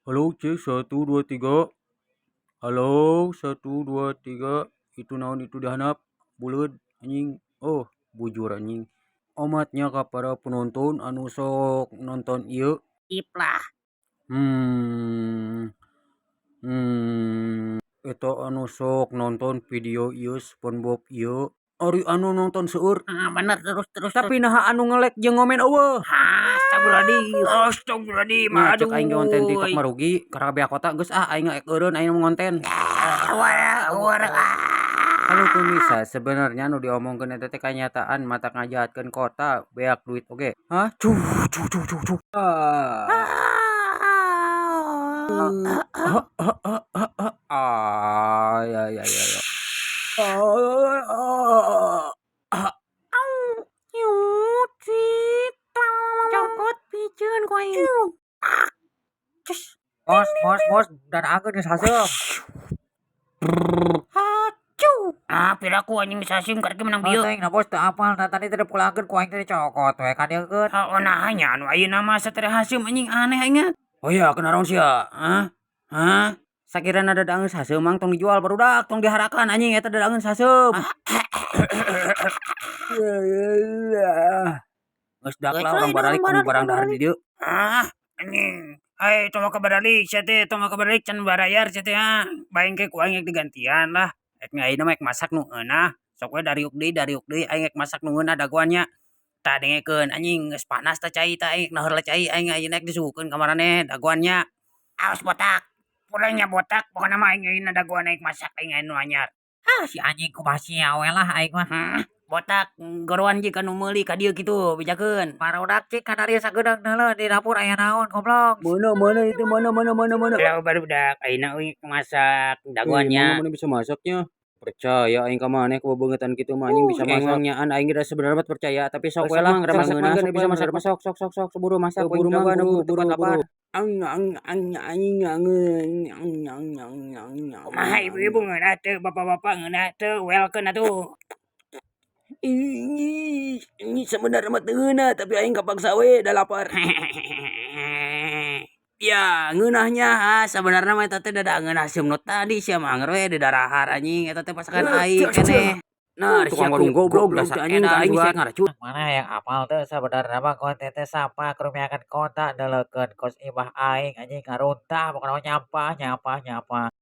Halo, cek satu dua tiga. Halo, satu dua tiga. Itu naon itu dihandap? Buleud anjing. Oh, bujur anjing. Omatnya ka para penonton anu sok nonton ieu. Iplah. Eta anu sok nonton video ieu SpongeBob ieu. Ari anu nonton seueur. Ah, bener, terus terus. Tapi naha anu nge-like jeung ngomen euweuh? Astagfirullahaladzim. Astagfirullahaladzim. Nya Aduh. cek aing ge konten TikTok mah rugi, karena beak kota geus ah, aing ek eureun aing ngonten. Wara wara. Halo pemirsa, sebenarnya nu diomongkeun eta teh kanyataan, matak ngajahatkeun kota, beak duit oge. Hah? Cuh cuh cuh cuh cuh. Ah. Ah ah ah ah ah. Ah ya ya ya ya. Ah, ah. Cokot piceun ku aing. Bos, bos, bos, dan aku geus haseum. Hacu. Ah, piraku anjing geus haseum karek menang bieu. Teuing nah, bos, teu apal nah, tadi teh dipulangkeun ku aing teh dicokot we ka dieu keun. Oh, nah nya anu ayeuna mah asa teh haseum anjing, aneh aing. Oh iya, kunaon sia? Hah? Hah? Sakirana dada geus haseum mang tong dijual, barudak, tong diharakan anjing, eta dada geus haseum. Geus dak lah, urang baralik kudu barang dahar di dieu. Ah, anjing. Hai, tong ka baralik sia teh, tong ka baralik can barayar sia teh ah. Bae engke ku aing rek digantian lah. Rek ayeuna mah masak nu ngeunah. Sok we dariuk deui aing rek masak nu ngeunah dagoannya. Tah, dengekeun anjing, geus panas tah cai tah, aing naheur cai aing ayeuna rek disuguhkeun ka maraneh dagoannya. Awas botak. Purangnya botak, pokona mah aing ayeuna dagoan aing masak aing anu anyar. Ah, si anjing kumaha sia we lah aing mah. Hah, botak goroan jeung ka nu meuli ka dieu kitu bejakeun. Barudak cing kana dieu sagedeung neuleuh di dapur aya naon, goblok. Mana mana itu, mana mana mana mana. Halo barudak, ayeuna euy masak Eh, dagoannya. mana mana bisa masaknya? Percaya aing ka maneh ku beungetan kitu mah anjing bisa masak. Nyaan aing geus sebenarnya mah percaya, tapi sok we lah Masak masak mah mah bisa masak bisa masak, sok sok sok buru masak Buru, buru mah, buru buru, buru buru. Buru. Ang ang ang anjing ang ang ang ang ang ang. Kumaha ibu-ibu, ngeunah teu? Bapak-bapak ngeunah teu? Welkeun atuh. Ini sebenarnya mah teu ngeunah, tapi aing kapaksa we da lapar. Ya, ngeunahnya ah, sebenarnya mah eta teh da ngeunah haseum nu tadi, sia mah anger we di darahar anjing, eta teh masakan aing keneh. Nah, Tukang warung goblok dasar anjing, edan aing juga. sia ngaracun. Mana yang apal teu sabenerna mah konten teh sampah kerumiakan kota, neuleukeun kos imah aing anjing ngaruntah pokona mah, nyampah nyampah nyampah.